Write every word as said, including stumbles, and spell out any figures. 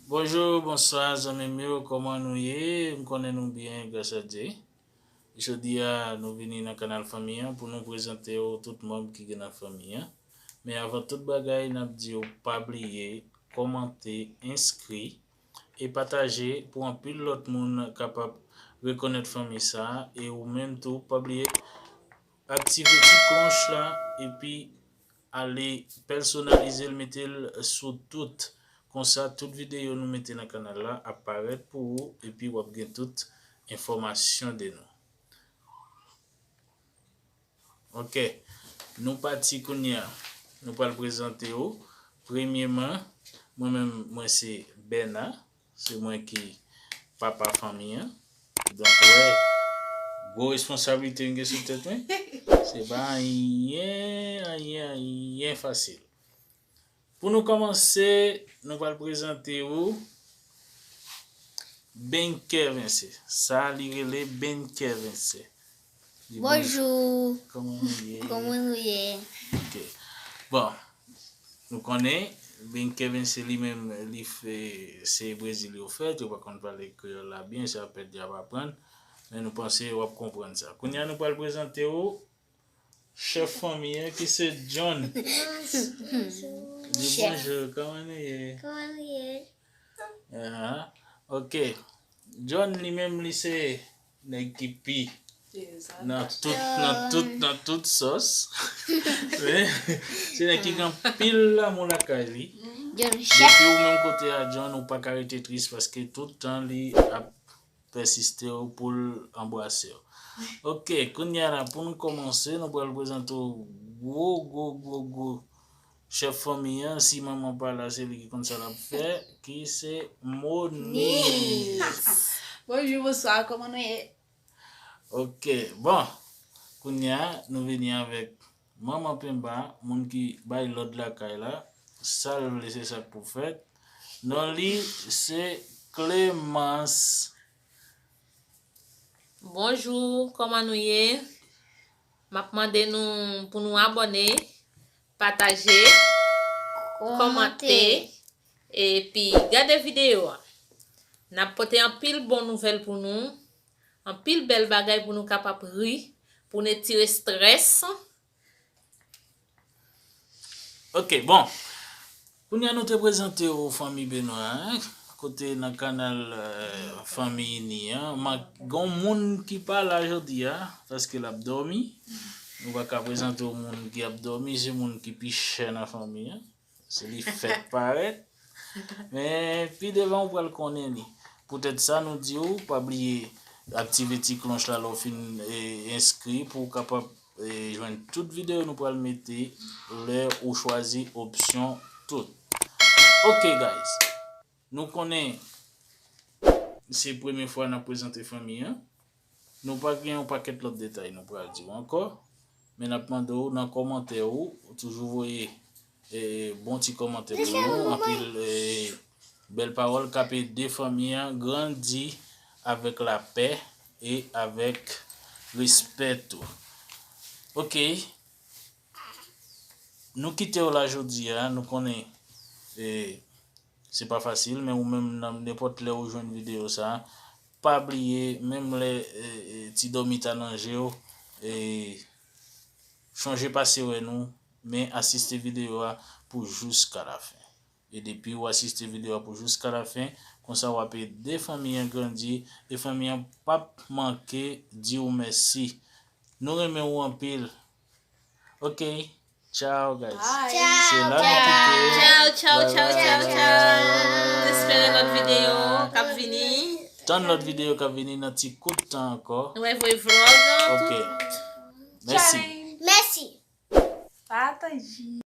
Bonjou, bonswa, zanmi m yo, kòman nou ye? M konnen nou byen, gras a Dye. Jodi a, nou vini nan kanal fanmi an pou nou prezante w tout manm ki gen nan fanmi an. Men avan tout bagay, n ap di w pa bliye kòmante, enskri e pataje pou anpil lòt moun kapab rekonèt fanmi sa a. E ou menm tou, pa bliye aktive ti klòch la epi ale pèsonalize l, mete l sou tout. Konsa, tout videyo nou mete nan kanal la ap parèt pou ou epi w ap gen tout enfòmasyon de nou. Ok, nou pati kounye a. Nou pral prezante w. Premyeman, mwen menm, mwen se Bèna. Se mwen ki papa fanmi an. Donk, wè, gwo responsablite m gen sou tèt mwen. Se pa anyen, anyen, anyen fasil. Pou nou kòmanse, nou pral prezante w Benkevense. Sa li rele Benkevense. Li bon. Bonjou. Kòman nou ye? Kòman nou ye? Ok. Bon, nou konnen Benkevense li menm, li fè, se Brezil yo fèt, yo pa konn pale kreyòl la byen, se apèdi y ap aprann. Men nou panse w ap konprann sa. Kounye a nou pral prezante w chèf fanmi an ki se John. Di bonjou, kòman nou ye? Kòman nou ye? Aha. Ok. John li menm li se nèg ki pi nan tout, nan tout, nan tout sòs. Men, se nèg ki gen anpil lanmou lakay li. Depi ou menm kote a, John, ou pa ka rete tris paske tout tan li ap pèsiste w pou l anbrase w. Ok, kounye a la, pou nou kòmanse, nou pral prezante w gwo, gwo, gwo, gwo chèf fanmi an. Si manman pa la, se li ki konn sa l ap fè, ki se Moniz. Bonjou, bonswa, kòman nou ye? Ok, bon, kounye a, nou vini avèk Manman Penba, moun ki bay lòd lakay la, sa l vle se sa k pou fèt. Non li se Clemence. Bonjou, kòman nou ye? M ap mande nou pou nou abòne, pataje, kòmante, epi gade videyo a. N ap pote anpil bon nouvèl pou nou, anpil bèl bagay pou nou kapab ri, pou n etire estrès. Ok, bon. Kounye a nou te prezante w fanmi Benoit, hein, kote nan kanal, euh, fanmi ini an. Ma, gon moun ki pa la jodi a, paske l ap dòmi. Nou pa ka prezante w moun ki ap dòmi, se moun ki pi chè nan fanmi an. Se li fèk parèt. Men pi devan ou pral konnen li. Poutèt sa, nou di w, pa bliye aktive ti klonch la lè w fin, e, enskri pou w kapab, e, jwenn tout videyo nou pral mete lè ou chwazi opsyon tout. Ok, guys. Nou konnen se premye fwa n ap prezante fanmi an. Nou pa gen yon pakèt lòt detay nou pral di w ankò, men n ap mande w nan kòmantè ou, ou toujou voye, e, bon ti kòmantè pou nou, anpil, e, bèl pawòl k ap ede fanmi an grandi avèk lapè e avèk respè tou. Ok, nou kite w la jodi a, nou konnen, e, se pa fasil, men ou menm nan nenpòt lè ou jwenn videyo sa, pa bliye, menm lè, e, e, ti dòmi ta nan je w, e, chonje pase wè nou, men asiste videyo a pou jiska lafen. E depi w asiste videyo a pou jiska lafen, konsa w ap ede fanmi an grandi, e fanmi an p ap manke di w mèsi. Nou renmen w anpil. Ok. Tchao, guys. Bye. Se la nou kite. Tchao, tchao, tchao, tchao, tchao. Espere lòt videyo k ap vini. Tann lòt videyo k ap vini nan ti kout tan ankò. Nou wè voye vlòg. Ok. Mèsi. Mèsi. Pataje.